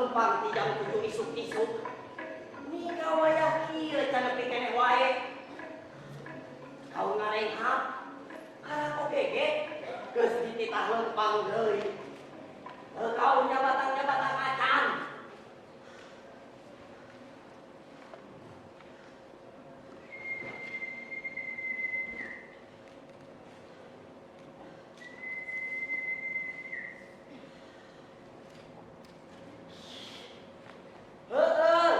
Lempang ti jam 7 isuk-isuk. Ni kawayah kieu can nepi keneh wae. Kau ngarenghap karak oge ge geus dititah lempang deui. Teu kau nyabatang-nyabatang acan. Heeh.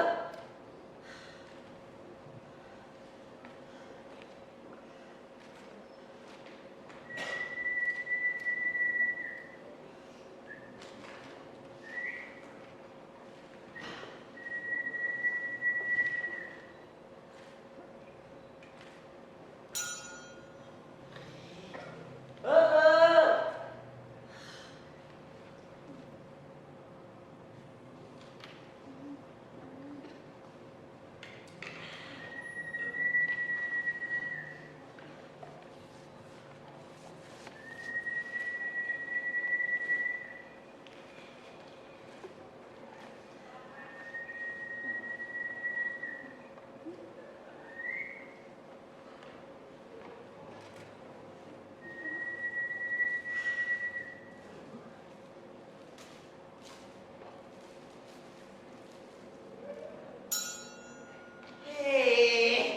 Heeh.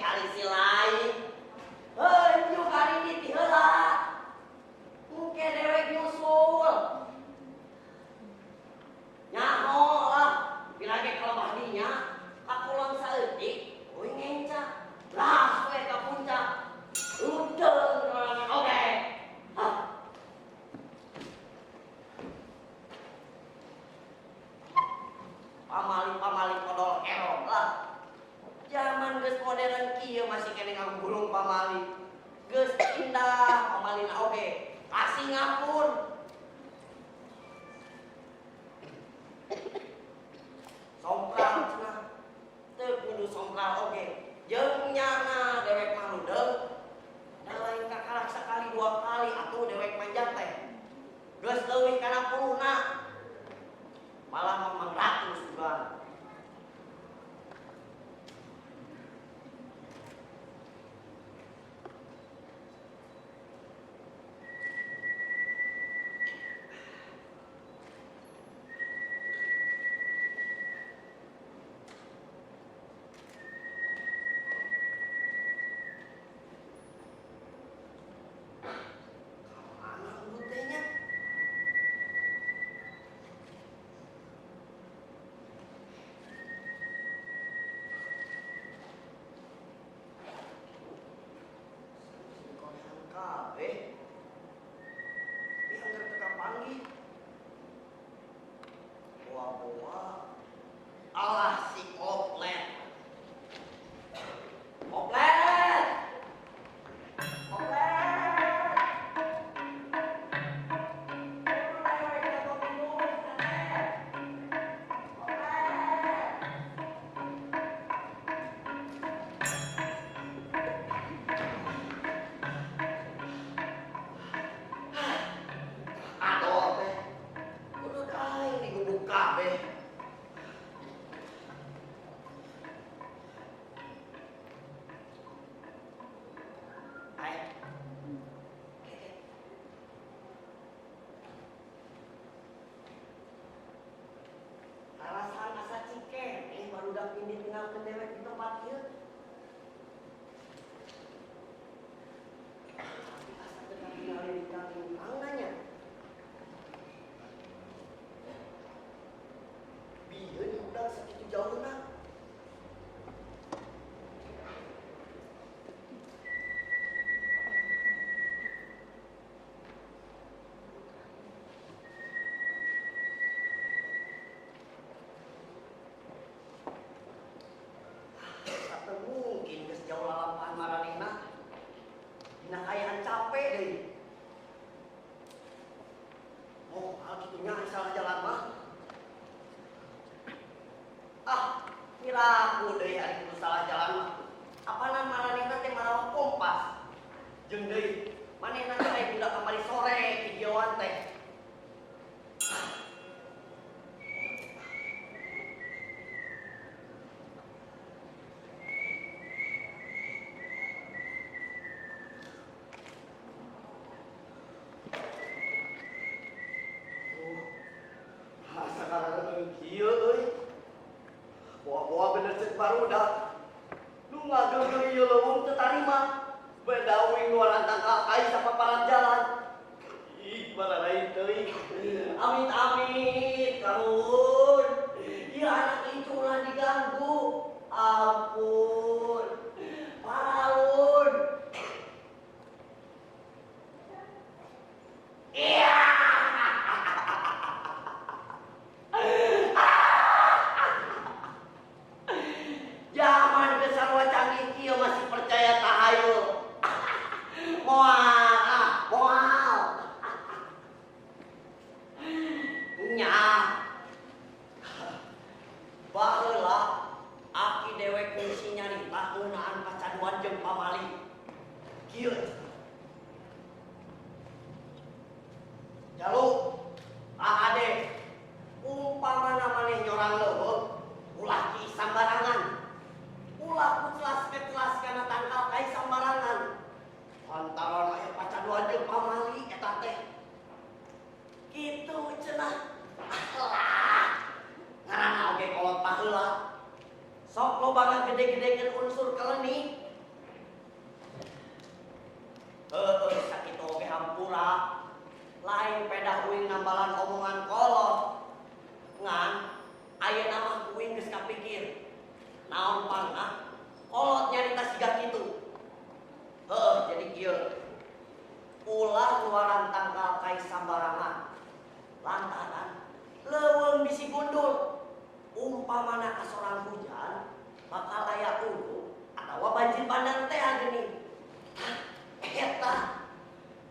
Kali si lain. Heuh, kali ini ti heula. Engke dewek nyusul. Nyaho lah, pirage kalebah dinya, ka kulon saeutik, euy ngenca. Las we ka puncak. Udeung sorangan oge. Hah. Pamali-pamali kodol kerok lah. Zaman geus modern kieu masih keneh ngagulung pamali. Geus indah pamalina oge. Ka Singapura. Sompral cenah. Teu kudu sompral oge. Jeung nyana dewek mah ludeung. Da lain kakalak sakali dua kali atuh dewek manjat teh. Geus leuwih kana puluhna. Malah mamang ratus juga. Kamana udut teh nya? Korean kabeh. Tapi anggar teu kapanggih. Boa-boa. Alah si koplet. Koplet. Koplet. Adol teh. Kudu aing digubuk kabeh. Aing. Keke. Alasan asa cikeneh barudak ini tinggalkeun dewek di tempat ieu. Tapi asa teu katingali lingkang-lingkangna nya. Bieu diundang sakitu jauhna. Teu mungkin geus jauh lalampahan maranehna. Dina kaayaan capek deui. Oh, hal kitu nya salah jalan mah. Ah, piraku deui ari kudu salah jalan mah. Apanan maranehna teh marawa kompas. Jeung deui manehna teh aya budak kamari sore videoan teh. Barudak nu ngageugeuh ieu leuweung teu tarima. Beda uing luaran tangkal kai sapaparat jalan. Ih, baralain teuing. Amit-amit karuhun. Ieu anak incu ulah diganggu. Ampun. Paralun. Iya. Zaman geus sarua canggih kieu masih percaya tahayul. Moal ah, moal. Nya. Baheula aki dewek kungsi nyarita ngeunaan pacaduan jeung pamali. Kieu. Jalu, ade, umpamana maneh nyorang leuweung, ulah ki sambarangan. Ulah kucelas-kecelas kana tangkal kai sambarangan. Lantaran aya pacaduan jeung pamali eta teh. Kitu cenah. Alah. Ngaranna oge kolot baheula. Sok loba ngagede-gedekeun unsur keleni. Heueuh sakitu oge hampura. Lain pedah uing nambalan omongan kolot. Ngan ayeuna mah uing geus kapikir. Naon pangna kolot nyarita siga kitu. Heueuh jadi kieu. Ulah luaran tangkal kai sambarangan. Lantaran leuweung bisi gundul. Umpamana kasorang hujan bakal aya ulu atawa banjir bandang teh geuning. Tah eta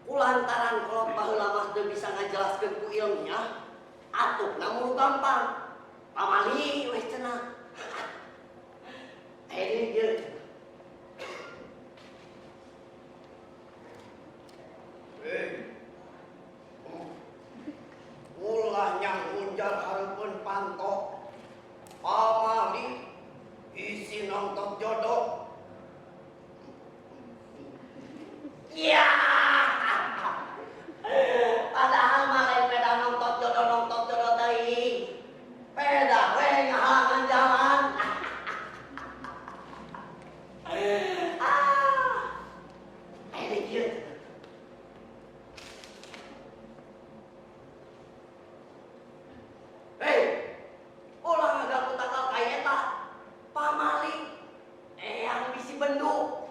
kulantaran kolot baheula mah teu bisa ngajelaskeun ku ilmiah, atukna mulu gampang. Pamali weh cenah. Aya deui ieu. Hei. Ulah nyanggunjar hareupeun panto. Pamali isi nonton jodoh. Iya. Padahal mah lain peda nonton jodoh teuing. Peda we ngahalangan jalan. Ah. Aya deui kieu. Hei, ulah ngaganggu tangkal kai eta. Pamali eyang bisi bendu.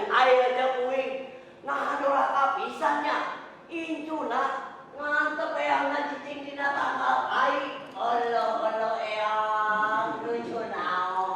Ayo aja uing nah doraka pisannya incuna ngantep eyang cicing dina tangkal kai. Olo olo eyang lucu naon.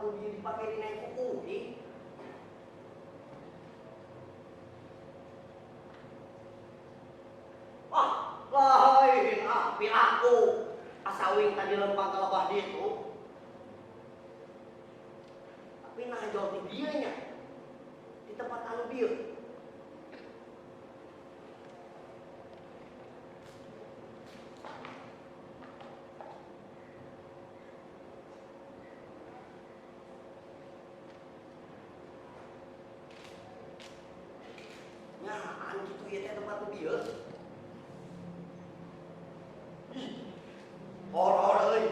nu dieu dipake dina kuku ih. Wah, lain ah piraku. Asa uing tadi lempang ka lebah ditu. Tapi nah jauh di dieu nya. Di tempat anu dieu. Nyahan gitu ya teh tempat nu bieu. Ih, horor euy.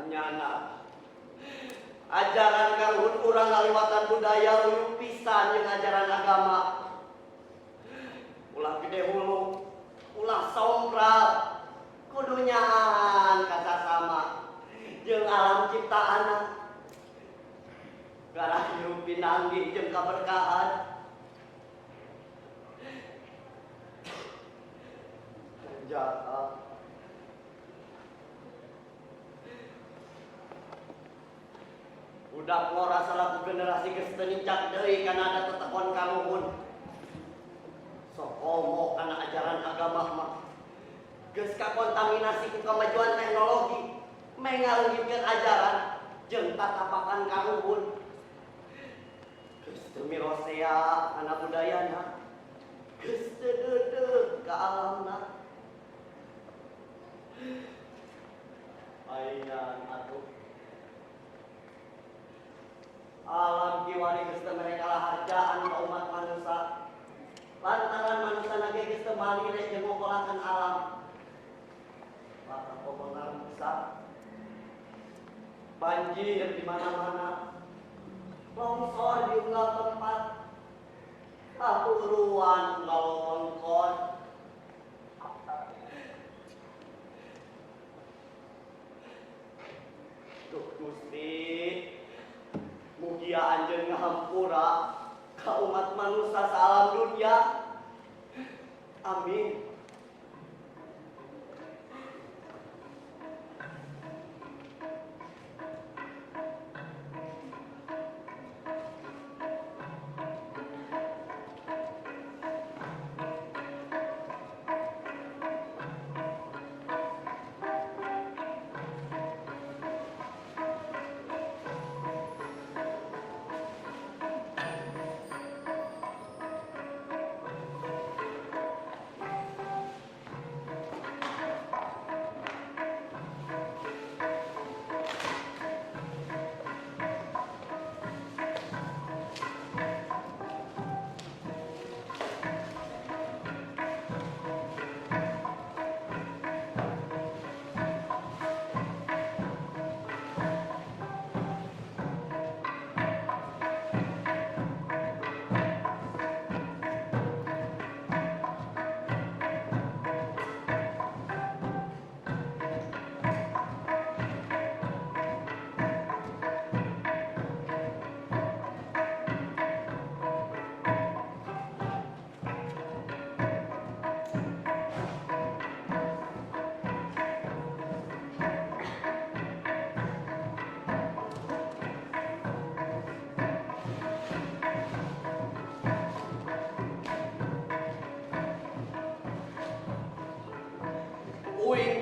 Nyana ajaran karuhun urang ngaliwatan budaya ruyuk pisan jeung ajaran agama. Ulah gede hulu, ulah sombral, kudu nyaan kasasama jeung alam ciptaanna. Garah hirup pinanggih jeung kaberkahan. Jahat. Budak ngora salaku generasi geus teu nincak deui kana ada tetekon karuhun. Sok komo kana ajaran agama mah. Geus kakontaminasi ku kemajuan teknologi, mengaleungitkeun ajaran jeung tatapakan karuhun. Geus teu mirosea kana budayana. Geus teu deudeuh ka alamna. Ayan atuh. Alam kiwari geus teu mereka laharjaan ka umat manusia. Lantaran manusia nage geus teu malire jeung ngokolakeun alam. Maka pokona rusak. Banjir di mana-mana. Longsor di unggal tempat. Kapuruan unggal wewengkon. Duh Gusti, mugia anjeun ngahampura ka umat manusia saalam dunia. Amin.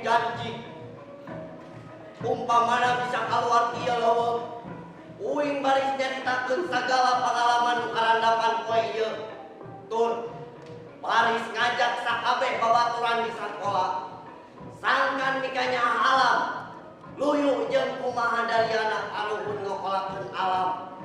Uing janji, umpamana bisa keluar ti leuweung, uing baris nyaritakeun sagala pengalaman nu karandapan poe ieu. Tur baris ngajak sakabeh babaturan di sakola. Sangkan mikanyaah alam, luyu jeung kumaha daliana karuhun ngokolakeun alam.